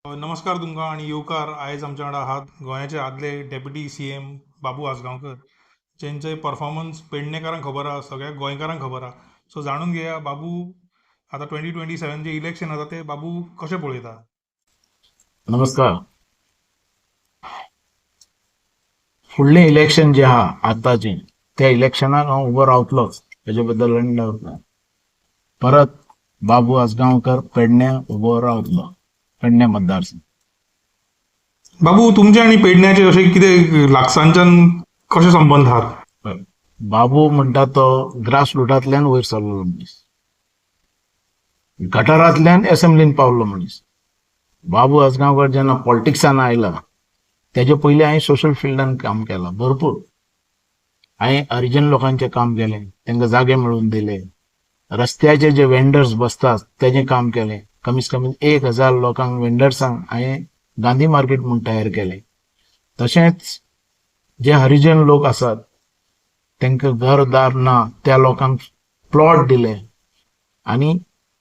नमस्कार तुमकां आनी येवकार. आयज आमच्या वांगडा आहात गोंयाचे आदले डेप्युटी सीएम बाबू आजगांवकर, जेंचे परफॉर्मन्स पेडणेकारांक खबर आहा, सगळ्या गोंयकारांक खबर आहा. सो जाणून घेया बाबू आतां 2027 जें इलेक्शन आसा तें बाबू कशें पळयता. नमस्कार. फुडलें इलेक्शन जें आहा आतांचें, त्या इलेक्शनाक हांव उबो रावतलोच, हेजे बद्दल आनी डावट ना. परत बाबू आजगांवकर पेडण्यां उबो रावतलो, पेडण्यां मतदारसंघ. बाबू, तुमचे आनी पेडण्याचे अशें कितें लागसारच्यान कशे संबंद आहात? बाबू म्हणटा तो ग्रास रुटांतल्यान वयर सरलो मनीस, गटारांतल्यान एसेंब्लीन पावलो मनीस. बाबू आजगांवकर जेन्ना पॉलिटिक्सान आयला तेजे पयलीं हांवें सोशल फिल्डान काम केलां भरपूर. हांवें हरिजन लोकांचें काम केलें, तांकां जागे मेळोवन दिले, रस्त्याचे जे वेंडर्स बसतात तेजें काम केलें. कमीत कमी 1000 लोकांक वेंडर्सांक हांवें गांधी मार्केट म्हूण तयार केलें. तशेंच जे हरिजन लोक आसात तांकां घरदार ना त्या लोकांक प्लॉट दिले आनी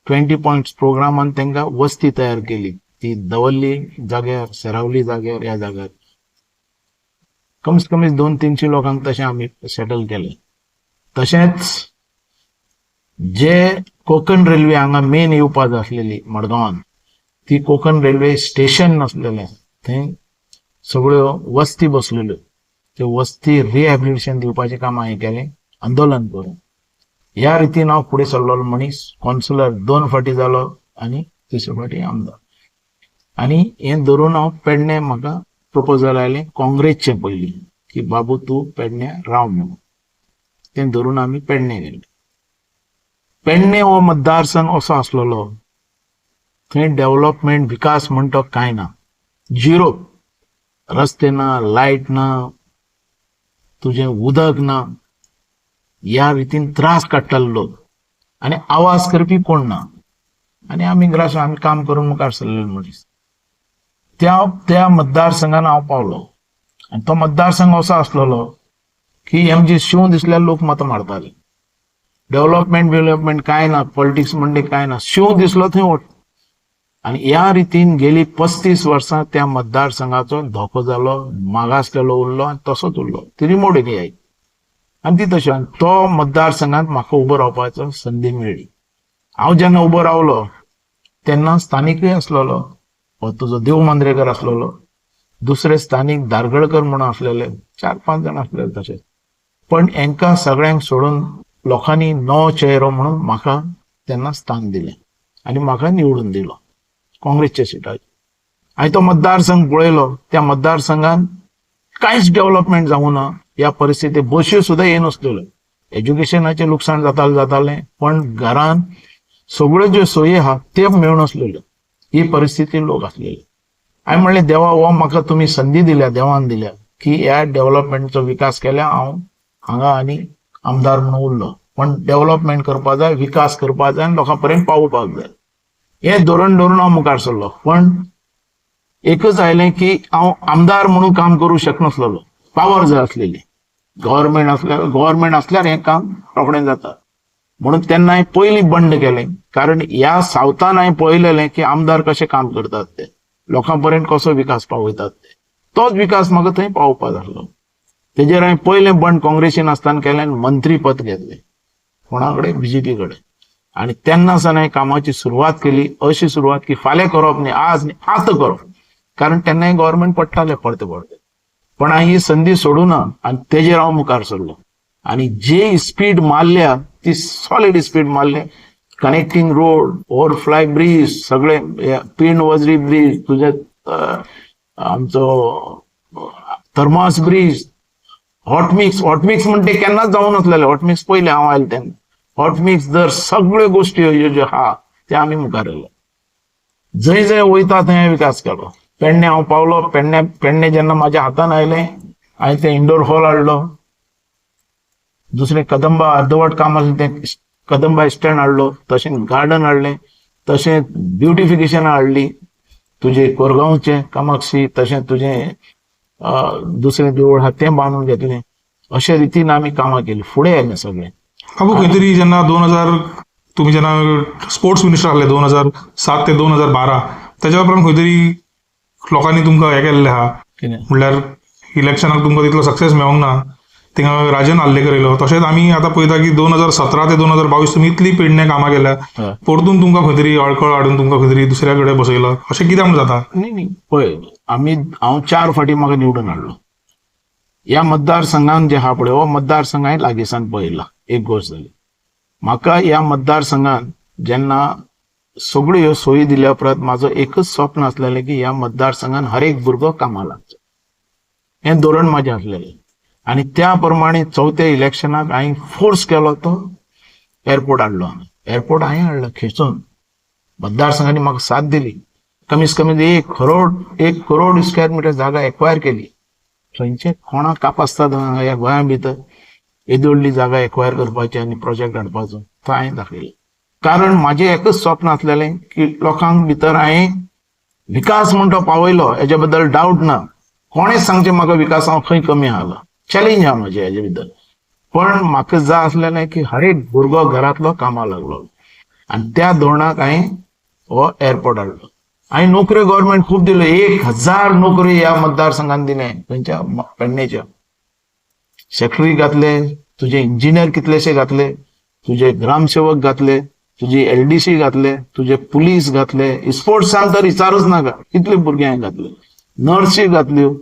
20 पॉयंट्स प्रोग्रामान तांकां वस्ती तयार केली. ती दवर्ली जाग्यार, सरावली जाग्यार, ह्या जाग्यार कमीत कमी 200-300 लोकांक तशें आमी सेटल केलें. तशेंच जे कोंकण रेल्वे हांगा मेन येवपा जाय आसलेली मडगांवान, ती कोंकण रेल्वे स्टेशन नासलेलें, थंय सगळ्यो वस्ती बसलेल्यो, त्यो वस्ती रिहॅबिलिटेशन दिवपाचें काम हांवें केलें आंदोलन करून. ह्या रितीन हांव फुडें सरलेलो मनीस. कौन्सिलर 2 फावटी जालो आनी तिसरे फावटी आमदार. आनी हें धरून हांव पेडणे म्हाका प्रपोजल आयलें काँग्रेसचें पयलीं की बाबू तूं पेडण्यां राव म्हणून, तें धरून आमी पेडणे गेले. पेडणे हो मतदारसंघ असो आसलेलो थंय डेव्हलपमेंट विकास म्हणटा कांय ना, झिरो. रस्ते ना, लायट ना, तुजें उदक ना, ह्या रितीन त्रास काडटाले लोक आनी आवाज करपी कोण ना. आनी आमी ग्रास आमी काम करून मुखार सरलेले मनीस. त्या त्या मतदारसंघान हांव पावलो आनी तो मतदारसंघ असो आसलेलो की एमजी शिंव दिसल्यार लोक मतां मारताले. डेव्हलपमेंट बिव्हलपमेंट कांय ना, पॉलिटिक्स म्हणजे कांय ना, शिंव दिसलो थंय वोट. आनी ह्या रितीन गेली 35 वर्सां त्या मतदारसंघाचो धोको जालो, मागासलेलो उरलो आनी तसोच उरलो. ती रिमोट एरिया आनी ती तशी. आनी तो मतदारसंघात म्हाका उबो रावपाचो संदी मेळ्ळी. हांव जेन्ना उबो रावलो तेन्ना स्थानिकूय आसलेलो, हो तुजो देव मांद्रेकर आसलेलो, दुसरे स्थानीक धारगळकर म्हणून आसलेले, 4-5 जाण आसलेले तशें. पण हेंकां सगळ्यांक सोडून लोकांनी नवो चेहरो म्हणून म्हाका तेन्ना स्थान दिलें आनी म्हाका निवडून दिलो काँग्रेसच्या सिटाचेर. हांवें तो मतदारसंघ पळयलो, त्या मतदारसंघान कांयच डेव्हलपमेंट जावूं ना. ह्या परिस्थितीत बश्यो सुद्दां येनासलेल्यो, एज्युकेशनाचें लुकसाण जातालें, पण घरान सगळ्यो ज्यो सोयी आहा त्यो मेळनासलेल्यो. ही परिस्थिती लोक आसलेले. हांवें म्हणलें देवा हो म्हाका तुमी संदी दिल्या, देवान दिल्या की ह्या डेव्हलपमेंटचो विकास केल्या, हांव हांगा आनी आमदार म्हणून उरलो. पण डेव्हलपमेंट करपा जाय, विकास करपा जाय आनी लोकां पर्यंत पावोवपाक जाय, हें धोरण धरून हांव मुखार सरलो. पण एकच आयलें की हांव आमदार म्हणून काम करूं शकनासलेलो, पावर जाय आसलेली. गव्हर्मेंट आसल्यार हें काम रोखडें जाता म्हणून तेन्ना हांवें पयलीं बंड केलें. कारण ह्या सावथान हांवें पळयलेलें की आमदार कशें काम करतात ते, लोकां पर्यंत कसो विकास पावयतात ते, तोच विकास म्हाका थंय पावोवपा जाल्लो. तेजेर हांवें पयलें बंड काँग्रेसीन आसतना केलें आनी मंत्रीपद घेतलें कोणा कडेन, बीजेपी कडेन. आनी तेन्ना सावन हांवें कामाची सुरवात केली, अशी सुरवात की फाल्यां करप न्ही, आज न्ही, आतां करप. कारण तेन्नाय गव्हर्मेंट पडटालें परतें परतें. पण हांवें ही संदी सोडूं ना आनी तेजेर हांव मुखार सरलो. आनी जे स्पीड मारल्या ती सॉलीड स्पीड मारल्या. कनेक्टिंग रोड, ओव्हरफ्लाय ब्रीज, सगळे पिंड वजरी ब्रीज, तुजे आमचो थर्मास ब्रीज, हॉटमिक्स. हॉटमिक्स म्हणटे केन्नाच जावं नासलेलें. हॉटमिक्स पयलें हांव आयलें तेन्ना. हॉटमिक्स दर सगळ्यो गोश्टी ह्यो ज्यो आहा त्यो आमी मुखार आयले. जंय जंय वयता थंय विकास केलो. पेडणे हांव पावलो, पेडणे जेन्ना म्हाज्या हातान आयलें हांवें तें इंडोर हॉल हाडलो, दुसरें कदंबा अर्दवट काम आसलें तें कदंबा स्टँड हाडलो, तशें गार्डन हाडलें, तशें ब्युटिफिकेशन हाडली तुजें कोरगांवचें कामाक्षी, तशें तुजें दुसरें देवूळ आहा तें बांदून घेतलें. अशे रितीन आमी कामां केली, फुडें आयलें सगळें. बाबू, खंय तरी जेन्ना 2000 तुमी जेन्ना स्पोर्ट्स मिनिस्टर आहले 2007 ते 2012, तेज्या उपरांत खंय तरी लोकांनी तुमकां हें केल्लें आहा, कितें म्हणल्यार इलेक्शनाक तुमकां तितलो सक्सेस मेळोंक ना, थिंगा राजन आर्लेकर येयलो. तशेंच आमी आतां पळयता की 2017 ते 2022 तुमी इतली पेडणे कामां केल्या, परतून तुमकां खंय तरी अडखळ हाडून तुमकां खंय तरी दुसऱ्या कडेन बसयलो, अशें कित्याक म्हूण जाता? न्ही न्ही, पळय आमी हांव 4 फावटी म्हाका निवडून हाडलो. ह्या मतदारसंघान जे आहा पळय हो मतदारसंघ हांवें लागींसान पळयला. एक गोश्ट जाली, म्हाका ह्या मतदारसंघान जेन्ना सगळ्यो ह्यो सोयी दिल्या उपरांत म्हाजो एकच स्वप्न आसलेलें की ह्या मतदारसंघान हर एक भुरगो कामाक लागचो, हें धोरण म्हाजें आसलेलें. आनी त्या प्रमाणे चवथ्या इलेक्शनाक हांवें फोर्स केलो तो एअरपोर्ट हाडलो. एअरपोर्ट हांवें हाडलो खेचून, मतदारसंघांनी म्हाका साथ दिली. कमीत कमी 1 करोड स्क्वेअर मिटर जागा एक्वायर केली. थंयचे कोणाक कापासतात ह्या गोंया भितर येदी व्हडली जागा एक्वायर करपाची आनी प्रोजेक्ट हाडपाचो, तो हांवें दाखयलो. कारण म्हाजें एकच स्वप्न आसलेलें की लोकांक भितर हांवें विकास म्हण तो पावयलो, हेजे बद्दल डावट ना. कोणेच सांगचें म्हाका विकास हांव खंय कमी आहा, चॅलेंज आहा म्हजें हेजे भितर. पण म्हाका जाय आसलेलें की हर एक भुरगो घरांतलो कामाक लागलो आनी त्या धोरणाक हांवें हो एअरपोर्ट हाडलो. हांवें नोकऱ्यो गव्हर्मेंट खूब दिल्यो, 1000 नोकरी ह्या मतदारसंघान दिले. खंयच्या पेडणेच्या सेक्रेटरी घातले, तुजे इंजिनियर कितलेशे घातले, तुजे ग्रामसेवक घातले, तुजी एलडीसी घातले, तुजे पुलीस घातले, स्पोर्ट्सान तर विचारूच नाका कितले भुरगे हांवें घातले, नर्सी घातल्यो.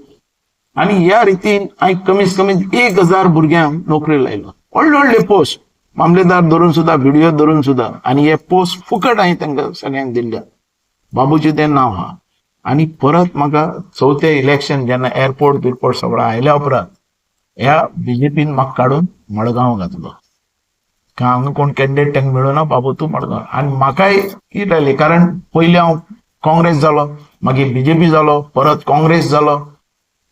आनी ह्या रितीन हांवें कमीत कमी 1000 भुरग्यांक नोकरी लायलो. व्हडले व्हडले पोस्ट, मामलेदार धरून सुद्दां, बीडीओ धरून सुद्दां. आनी हे पोस्ट फुकट हांवें तांकां सगळ्यांक दिल्ले, बाबूचें तें नांव आहा. आनी परत म्हाका चवथें इलेक्शन जेन्ना एअरपोर्ट बिरपोर्ट सगळो आयल्या उपरांत ह्या बीजेपीन म्हाका काडून मडगांव घातलो. का हांगा कोण कॅन्डिडेट तांकां मेळना, बाबू तूं मडगांव. आनी म्हाकाय कितें जालें, कारण पयलीं हांव काँग्रेस जालो, मागीर बीजेपी जालो, परत काँग्रेस जालो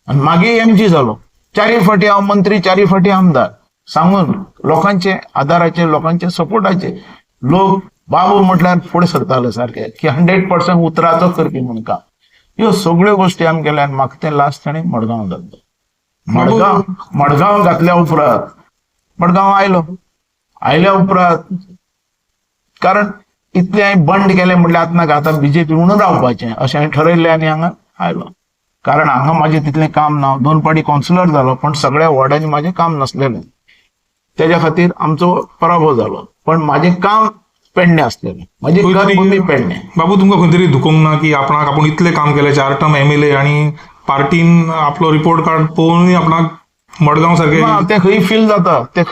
आनी मागीर एमजी जालो. चारय फावटी हांव मंत्री, चारय फावटी आमदार. सांगून लोकांचे आदाराचे, लोकांच्या सपोर्टाचे, लोक बाबू म्हटल्यार फुडें सरताले सारके की 100% उतराचो करपी म्हूण काम. ह्यो सगळ्यो गोश्टी आमी केल्या आनी म्हाका तें लास्ट ताणें मडगांव घातलो. मडगांव मडगांव घातल्या उपरांत मडगांव आयलो. आयल्या उपरांत कारण इतलें हांवें बंड केलें म्हटल्यार आतां नाका, आतां बीजेपी म्हणून रावपाचें अशें हांवें ठरयल्लें आनी हांगा आयलो. कारण हांगा म्हाजें तितलें काम ना. 2 फावटी कावन्सिलर जालो पण सगळ्या वॉर्डांनी म्हाजें काम नासलेलें, तेज्या खातीर आमचो पराभव जालो. पण म्हाजें काम पेडणे आसलेलें, म्हाजी कर्मभूमी पेडणे. बाबू, तुमकां खंय तरी दुखोवंक ना की आपणाक आपूण इतलें काम केलें, 4 टर्म एमएलए आनी पार्टीन आपलो रिपोर्ट कार्ड पळोवनूय आपणाक मडगांव सारकें ना, तें खंय फील जाता तें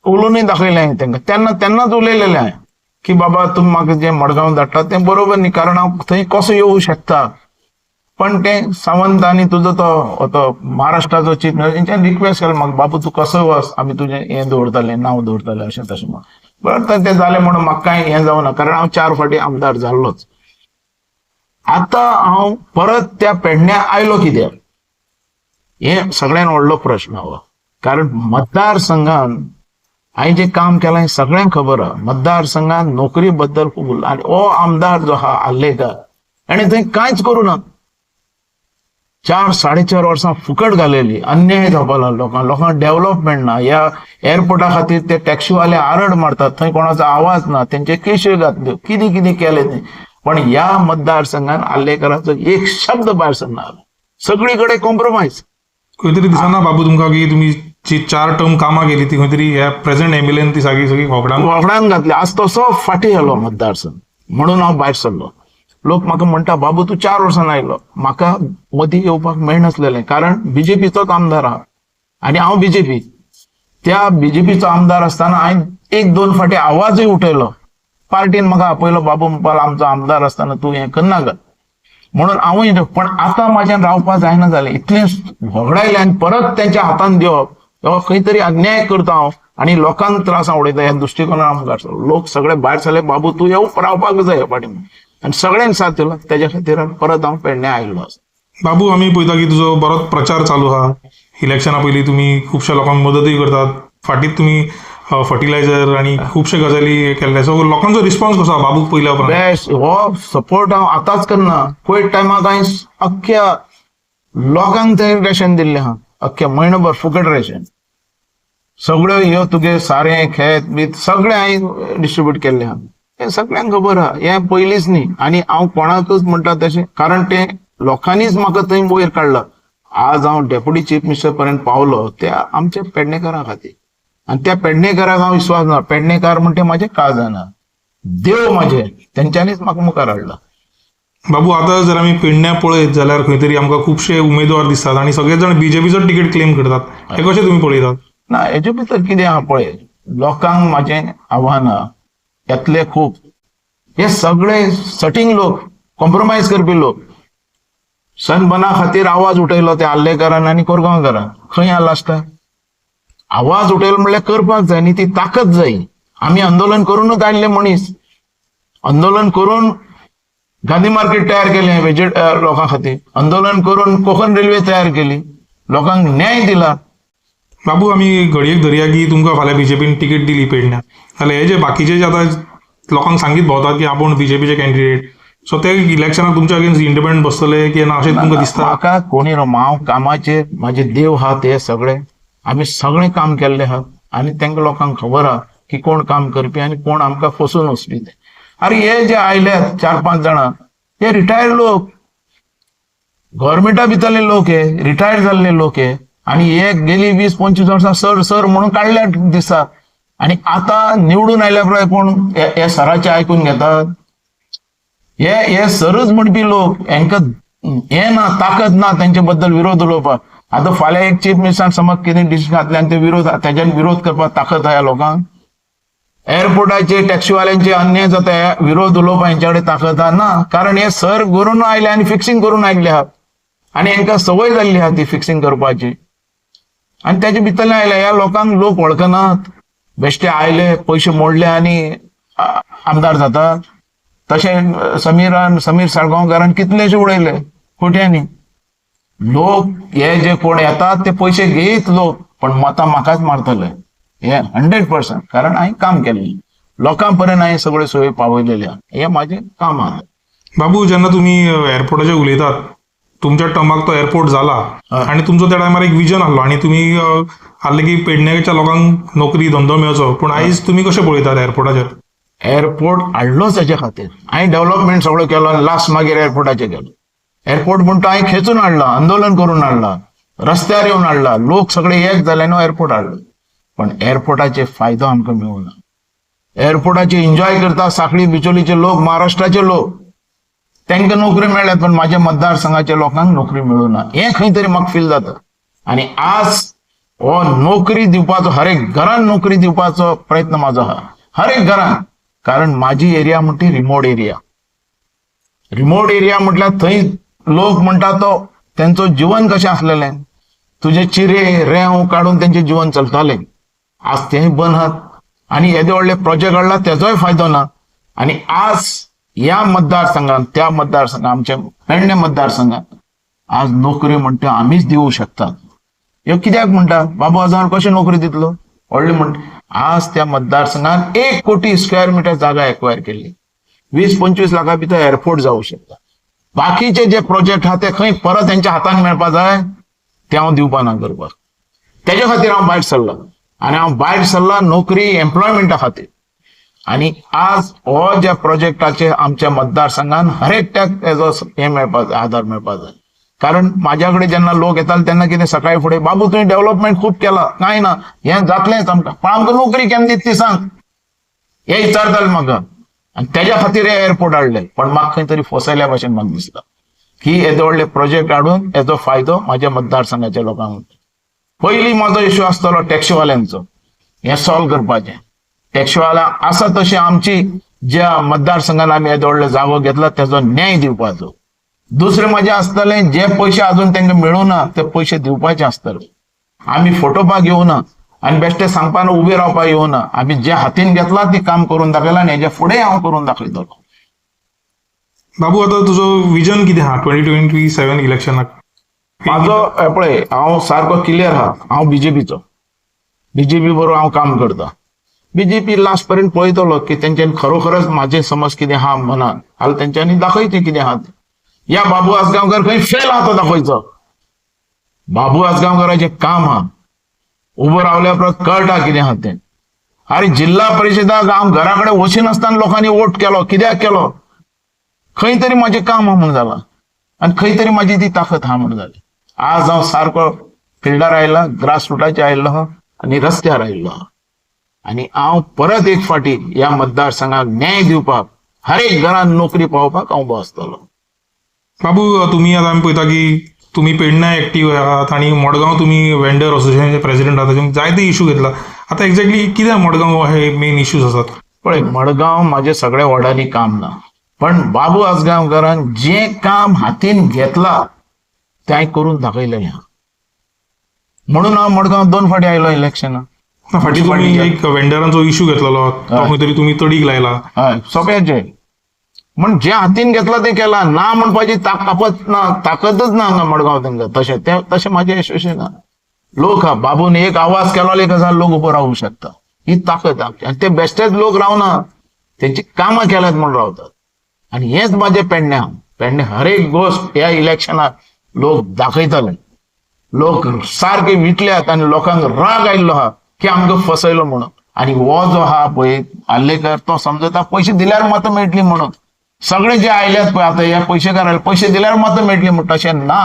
उलोवनूय दाखयलें हांवें तांकां तेन्ना, तेन्नाच उलयलेलें हांवें की बाबा तुमी म्हाका जें मडगांव धाडटा तें बरोबर न्ही, कारण हांव थंय कसो येवूं शकता. पण तें सावंत आनी तुजो तो तो महाराष्ट्राचो चीफ मिनिस्टर तेंच्यान रिक्वेस्ट केलें म्हाका, बाबू तूं कसो वच, आमी तुजें हें दवरतलें, नांव दवरतलें, अशें तशें म्हणून. बरें तें जालें म्हणून म्हाका कांय हें जावना, कारण हांव 4 फावटी आमदार जाल्लोच. आतां हांव परत त्या पेडण्या आयलो कित्याक, हें सगळ्यान व्हडलो प्रश्न हो. कारण मतदारसंघान हांवें जें काम केलां हें सगळ्यांक खबर आहा. मतदारसंघान नोकरी बद्दल खूब उरला आनी हो आमदार जो आहा आर्लेकर, आनी थंय कांयच करूं ना. 4 4.5 वर्सां फुकट घालेली, अन्याय जावपा लागलो लोकांक, लोकांक डेव्हलपमेंट ना. ह्या एअरपोर्टा खातीर ते टॅक्सीवाले आरड मारतात, थंय कोणाचो आवाज ना, तेंचे केश्यो घातल्यो, कितें कितें केलें न्ही. पण ह्या मतदारसंघान आर्लेकराचो एक शब्द भायर सरना, सगळी कडेन कॉम्प्रोमायज. खंय तरी दिसना बाबू तुमकां की तुमी जी 4 टर्म कामां केली ती खंय तरी ह्या प्रेझेंट एमएलएन ती सगळी सगळी होगडावन वावडान घातले. आज तसो फाटीं गेलो मतदारसंघ म्हणून हांव भायर सरलो. लोक म्हाका म्हणटा, बाबू तूं 4 वर्सां आयलो. म्हाका मदीं येवपाक मेळनासलेलें, कारण बीजेपीचोच आमदार आहा आनी हांव बीजेपी. त्या बीजेपीचो आमदार आसतना हांवें 1-2 फावटी आवाजूय उठयलो. पार्टीन म्हाका आपयलो, बाबू म्हणपाक आमचो आमदार आसतना तूं हें करनाका म्हणून हांवूय. पण आतां म्हाज्यान रावपाक जायना जालें, इतलें होगडायलें आनी परत तेंच्या हातान दिवप हो खंय तरी अन्याय करता हांव आनी लोकांक त्रास हांव उडयता ह्या दृश्टिकोनान आमकां. लोक सगळे भायर सरले, बाबू तूं येवप रावपाक जाय फाटीं, आनी सगळ्यांनी साथ दिलो. तेज्या खातीर परत हांव पेडणे आयिल्लो आसा. बाबू, आमी पळयता की तुजो बरोच प्रचार चालू आहा. इलेक्शना पयलीं तुमी खुबश्या लोकांक मदतूय करतात, फाटीत तुमी फर्टिलायझर आनी खुबशे गजाली केल्ले. सो लोकांचो रिस्पॉन्स कसो आहा बाबूक पयल्या उपरांत? बेस्ट. हो सपोर्ट हांव आतांच करना, कोविड टायमाक हांवें अख्ख्या लोकांक थंय रेशन दिल्लें आहा, अख्ख्या म्हयनोभर फुकट रेशन, सगळ्यो ह्यो तुगे सारें खेत बीत सगळें हांवें डिस्ट्रीब्यूट केल्लें आहा. हें सगळ्यांक खबर आहा, हें पयलींच न्ही. आनी हांव कोणाकूच म्हणटा तशें, कारण तें लोकांनीच म्हाका थंय वयर काडला. आज हांव डेप्युटी चीफ मिनिस्टर पर्यंत पावलो त्या आमच्या पेडणेकारां खातीर. आनी त्या पेडणेकाराक हांव विश्वास ना. पेडणेकार म्हणटे म्हाजें काळजाना, देव म्हाजे, तेंच्यांनीच म्हाका मुखार हाडला. बाबू, आतां जर आमी पेडण्या पळयत जाल्यार खंय तरी आमकां खुबशे उमेदवार दिसतात आनी सगळे जाण बीजेपीचो तिकेट क्लेम करतात, हे कशें तुमी पळयतात? ना, हेजे भितर कितें आहा पळय, लोकांक म्हाजें आव्हान आहा, येतले खूब हे सगळे सटींग लोक, कॉम्प्रोमायज करपी लोक. सनबना खातीर आवाज उठयलो ते आर्लेकारान आनी कोरगांवकारान. खंय आहा लास्टाक? आवाज उठयलो म्हणल्यार करपाक जाय न्ही, ती ताकद जाय. आमी आंदोलन करूनच आयिल्ले मनीस, आंदोलन करून गांधी मार्केट तयार केलें वेजेट लोकां खातीर, आंदोलन करून कोकण रेल्वे तयार केली, लोकांक न्याय दिला. बाबू, आमी घडयेक धरया की तुमकां फाल्यां बीजेपीन तिकेट दिली पेडण्या, जाल्यार हे जे बाकीचे जे आतां लोकांक सांगीत भोंवतात की आपूण बीजेपीचे कॅन्डिडेट, सो ते इलेक्शनाक तुमच्या अगेन्स्ट इंडिपेंडंट बसतले की ना अशें तुमकां दिसता? म्हाका कोणी न्हू, हांव कामाचेर, म्हाजे देव आहा ते सगळे, आमी सगळें काम केल्लें आहा आनी तांकां लोकांक खबर आहा की कोण काम करपी आनी कोण आमकां फसून वचपी ते. अरे हे जे आयल्यात 4-5 जाणां, हे रिटायर्ड लोक, गव्हर्मेंटा भितरले लोक, हे रिटायर्ड जाल्ले लोक हे, आनी हे गेली 20-25 वर्सां सर सर म्हणून काडल्या दिसा, आनी आतां निवडून आयल्या पळय कोण हे सराचे आयकून घेतात. हे हे सरच म्हणपी लोक, हेंकां हें ना, ताकद ना तेंचे बद्दल विरोध उलोवपाक. आतां फाल्यां एक चीफ मिनिस्टरान समज कितें डिसिजन घातलें आनी ते विरोध, तेज्यान विरोध करपाक ताकद आहा ह्या लोकांक. एअरपोर्टाचे टॅक्सीवाल्यांचे अन्याय जाता, हे विरोध उलोवपाक हेंच्या कडेन ताकद आहा ना, कारण हे सर करून आयले आनी फिक्सिंग करून आयिल्ले आहात आनी हेंकां संवय जाल्ली आहा ती फिक्सिंग करपाची. आनी तेजे भितरल्यान आयले, ह्या लोकांक लोक वळखनात, बेश्टे आयले पयशे मोडले आनी आमदार जातात. तशें समीरान, समीर साळगांवकारान कितलेशे उडयले कोट्यांनी. लोक हे जे कोण येतात ते पयशे घेयत लोक, पण मतां म्हाकाच मारतले, हे 100%. कारण हांवें काम केल्लें, लोकां पर्यंत हांवें सगळ्यो सोयी पावयलेल्यो, हें म्हाजें काम आहा. बाबू, जेन्ना तुमी एअरपोर्टाचेर उलयतात, तुमच्या टर्माक तो एअरपोर्ट जाला आनी तुमचो त्या टायमार एक विजन आहलो आनी तुमी आहले की पेडण्याच्या लोकांक नोकरी धंदो मेळचो, पूण आयज तुमी कशें पळयतात एअरपोर्टाचेर? एअरपोर्ट हाडलोच हेच्या खातीर, हांवें डेव्हलपमेंट सगळो केलो आनी लास्ट मागीर एअरपोर्टाचेर गेलो. एअरपोर्ट म्हणटा हांवें खेचून हाडला, आंदोलन करून हाडला, रस्त्यार येवन हाडला, लोक सगळे एक जाले न्हू एअरपोर्ट हाडलो. पण एअरपोर्टाचे फायदो आमकां मेळूना. एअरपोर्टाचे एन्जॉय करता साखळी बिचोलीचे लोक, महाराष्ट्राचे लोक, तांकां नोकरी मेळ्ळ्यात, पण माझ्या मतदारसंघाच्या लोकांक नोकरी मेळूना, हें खंय तरी म्हाका फील जाता. आनी आज हो नोकरी दिवपाचो, हर एक घरान नोकरी दिवपाचो प्रयत्न म्हाजो आहा, हर एक घरान. कारण माझी एरिया म्हणटी रिमोट एरिया, रिमोट एरिया म्हटल्यार थंय लोक म्हणटा तो तेंचो जिवन कशें आसलेलें, तुजे चिरे रेंव काडून तेंचें जिवन चलतालें, आज तें बंद आहात आनी येदे व्हडले प्रोजेक्ट हाडला तेजोय फायदो ना. आनी आज ह्या मतदारसंघात, त्या मतदारसंघात, आमच्या पेडणे मतदारसंघात आज नोकरी म्हणटा आमीच दिवं शकतात. ह्यो कित्याक म्हणटा बाबू आजगांवकर कशें नोकरी दितलो व्हडली म्हणटा. आज त्या मतदारसंघात 1 कोटी स्क्वेअर मिटर जागा एक्वायर केल्ली, 20-25 लाखां भितर एअरपोर्ट जावं शकता. बाकीचे जे प्रोजेक्ट आहा ते खंय परत तेंच्या हातान मेळपा जाय, ते हांव दिवपा ना करपाक. तेज्या खातीर हांव भायर सरला आनी हांव भायर सरला नोकरी एम्प्लॉयमेंटा खातीर. आनी आज हो ज्या प्रोजेक्टाचे आमच्या मतदारसंघान हर एकट्याक तेजो हें मेळपा जाय, आदार मेळपा जाय. कारण म्हाज्या कडेन जेन्ना लोक येताले तेन्ना कितें सकाळी फुडें, बाबू तुवें डेव्हलपमेंट खूब केला, कांय ना, हें जातलेंच आमकां, पण आमकां नोकरी केन्ना दितली सांग, हे विचारताले म्हाका. आनी तेज्या खातीर हे एअरपोर्ट हाडले. पण म्हाका खंय तरी फसयल्या भशेन म्हाका दिसता की येदे व्हडले प्रोजेक्ट हाडून हेजो फायदो म्हाज्या मतदारसंघाच्या लोकांक. पयलीं म्हाजो इश्यू आसतलो टॅक्सीवाल्यांचो, हें सॉल्व करपाचें. टॅक्सीवाला आसा तशें आमची ज्या मतदारसंघान आमी येदो व्हडलो जागो घेतला तेजो न्याय दिवपाचो. दुसरें म्हजें आसतलें जे पयशे अजून तांकां मेळूना ते पयशे दिवपाचे आसतले. आमी फोटोपाक येवना आनी बेश्टे सांगपाक उबे रावपाक येवना, आमी जे हातीन घेतला ती काम करून दाखयला आनी हेज्या फुडें हांव करून दाखयतलो. बाबू, आतां तुजो विजन कितें आहा 2027 इलेक्शनाक? म्हाजो पळय, हांव सारको क्लियर आहा, हांव बीजेपीचो, बीजेपी बरोबर हांव काम करता. बीजेपी लास्ट पर्यंत पळयतलो की तेंच्यांनी खरोखरच म्हाजें समज कितें आहा मनान, जाल्यार तेंच्यांनी दाखयचें कितें आहा तें. या बाबू आजगांवकर खंय फेल आहा तो दाखयचो. बाबू आजगांवकराचें काम आहा, उबो रावल्या उपरांत कळटा कितें आहा तें. आरे जिल्हा परिशदाक हांव घरा कडेन वचनासतना लोकांनी वोट केलो, कित्याक केलो, खंय तरी म्हाजें काम आहा म्हूण जालां. आनी खंय तरी म्हाजी ती ताकद आहा म्हूण जाली. आज हांव सारको फिल्डार आयला, ग्रास रुटाचेर आयिल्लो आहा आनी रस्त्यार आयिल्लो आहा. आनी हांव परत एक फावटी ह्या मतदारसंघाक न्याय दिवपाक, हर एक घरान नोकरी पावोवपाक हांव उबो आसतलो. बाबू, तुमी आतां आमी पळयता की तुमी पेडण्यां एक्टीव आहात आनी मडगांव तुमी वेंडर असोसिएशनाचे प्रेसिडेंट आहात. तातूंत जायते इशू घेतला. आतां एक्झॅक्टली कितें मडगांव हे मेन इश्यूज आसात? पळय, मडगांव म्हाजे सगळ्या वॉर्डांनी काम ना, पण बाबू आजगांवकारान जें काम हातीन घेतला तें हांवें करून दाखयलेलें आहा. म्हणून हांव मडगांव दोन फावटी आयलो इलेक्शनाक. ना, फाटीं तुमी एक वेंडरांचो इशू घेतलेलो, तो खंय तरी तुमी तडीक लायला. हय, सोंपें. म्हण जें हातीन घेतलां तें केलां. ना म्हणपाची ताकद ना, ताकदच ना हांगा मडगांव तांकां. तशें तें तशें म्हाजें एसोसिएशन लोक हा. बाबून एक आवाज केलो एक हजार लोक उबो रावूंक शकता, ही ताकद आमची. आनी ते बेश्टेच लोक रावना, तेंची कामां केल्यात म्हूण रावतात. आनी हेंच म्हाजें पेडण्यां. पेडणे हर एक गोश्ट ह्या इलेक्शनाक लोक दाखयतले. लोक सारके विटल्यात आनी लोकांक राग आयिल्लो आहा की आमकां फसयलो म्हणून. आनी हो जो आहा पळय आर्लेकर, तो समजता पयशे दिल्यार मतां मेळटली म्हणून. सगळे जे आयल्यात पळय आतां ह्या पयशेकारांक पयशे दिल्यार मतां मेळटली म्हण, तशें ना.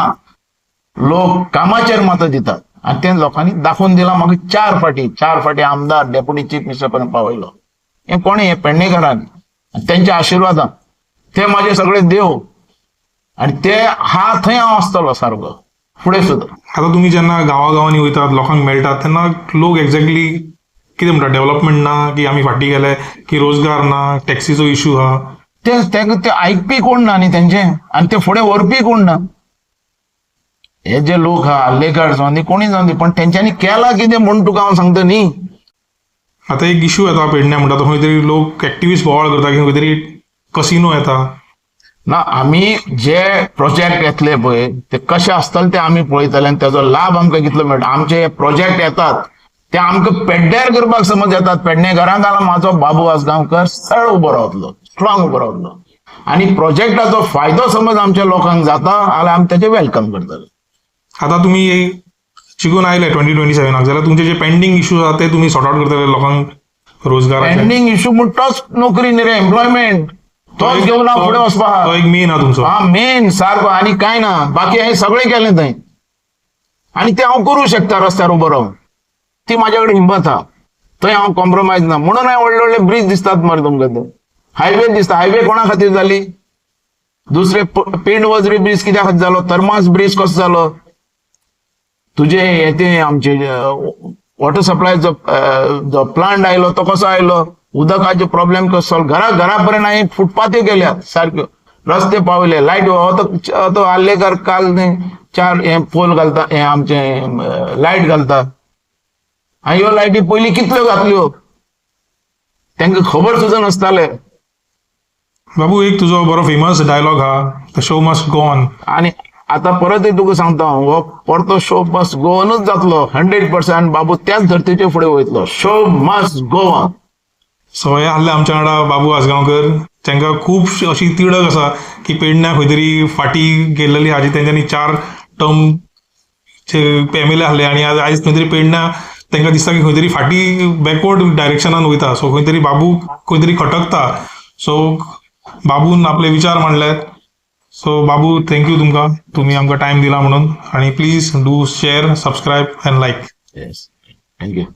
लोक कामाचेर मतां दितात आनी तें लोकांनी दाखोवन दिलां. म्हाका चार फाटी, चार फाटी आमदार, डेप्युटी चीफ मिनिस्टर पर्यंत पावयलो. हें कोणें? हें पेडणेकारांनी आनी तेंच्या आशिर्वादान. ते म्हाजे सगळे देव आनी ते हा थंय हांव आसतलो सारको फुडें सुद्दां. आतां तुमी जेन्ना गांवागांवांनी वयतात, लोकांक मेळटात, तेन्ना लोक एक्झॅक्टली कितें म्हणटा? डेव्हलपमेंट ना, की आमी फाटीं गेले, की रोजगार ना, टॅक्सीचो इशू आहा? ते ते ते आयकपी कोण ना न्ही तेंचे, आनी ते फुडें व्हरपी कोण ना. हे जे लोक आहा, आर्लेकार जावं दी, कोणी जावं दी, पण तेंच्यांनी केलां कितें म्हूण तुका हांव सांगता न्ही. आतां एक इशू येता पेडण्यां म्हणटा तो खंय तरी लोक एक्टिविस्ट बोवाळ करता की खंय तरी कसिनो येता. ना, आमी जे प्रोजेक्ट येतले पळय ते कशे आसतले ते आमी पळयतले आनी तेजो लाभ आमकां कितलो मेळटा. आमचे हे प्रोजेक्ट येतात ते आमकां पेड्ड्यार करपाक समज येतात पेडणेकारांक, जाल्यार म्हाजो बाबू आजगांवकर सरळ उबो रावतलो, स्ट्रॉंग उबो रावतलो. आनी प्रोजेक्टाचो फायदो समज आमच्या लोकांक जाता जाल्यार आमी तेजे welcome करतले. आतां तुमी जिखून आयले 2027 जाल्यार तुमचे जे पेंडींग इशू आसा ते तुमी सॉर्ट आउट करतले लोकांक रोजगाराचे? पेंडींग इशू म्हण तोच नोकरी न्ही रे, एम्प्लॉयमेंट, तोच घेवन हांव फुडें वचपा. तो एक मेन आहा तुमचो. हा, मेन सारको, आनी कांय ना. बाकी हांवें सगळें केलें थंय आनी तें हांव करूं शकता रस्त्यार उबो रावन. ती म्हाज्या कडेन हिंमत आहा. थंय हांव कॉम्प्रोमायज ना. म्हणून हांवें व्हडले व्हडले ब्रीज दिसतात मरे तुमकां, ते हायवे दिसता. हायवे कोणा खातीर जाली? दुसरे पेंड वजरी ब्रीज कित्या खातीर जालो? तर्मास ब्रीज कसो जालो? तुजे हे ते आमचे वॉटर सप्लाय जो प्लांट आयलो तो कसो आयलो? उदकाचो प्रॉब्लेम कसो सॉल्व? घरा घरा पर्यंत हांवें फुटपाथी केल्यात सारक्यो, रस्ते पावयले, लायट. हो तो आर्लेकर काल न्ही चार हे पोल घालता, हे आमचे लायट घालता. आनी ह्यो लायटी पयलीं कितल्यो घातल्यो तांकां खबर सुद्दां नासताले. बाबू, एक तुजो बरो फेमस डायलॉग हा, "The show must go on." आनी आतां परत एक तुका सांगता हांव, हो परतो शो मस्ट गो ऑनूच जातलो 100%. बाबू त्याच धर्तीचे फुडें वयतलो. Show must go on. So हे आहले आमच्या वांगडा बाबू आजगांवकर, तांकां खूब अशी तिडक आसा की पेडण्यां खंय तरी फाटीं गेल्लेली हाजी तेंच्यांनी चार टर्म एम एल ए आहले आनी आयज खंय तरी पेडण्यां तांकां दिसता की खंय तरी फाटीं बॅकवर्ड डायरेक्शनान वयता. सो खंय तरी बाबू खंय तरी खटकता. सो बाबून आपले विचार मांडल्यात. सो बाबू, thank you तुमकां, तुमी आमकां टायम दिला म्हणून. आनी please do share, subscribe and like. Yes, thank you.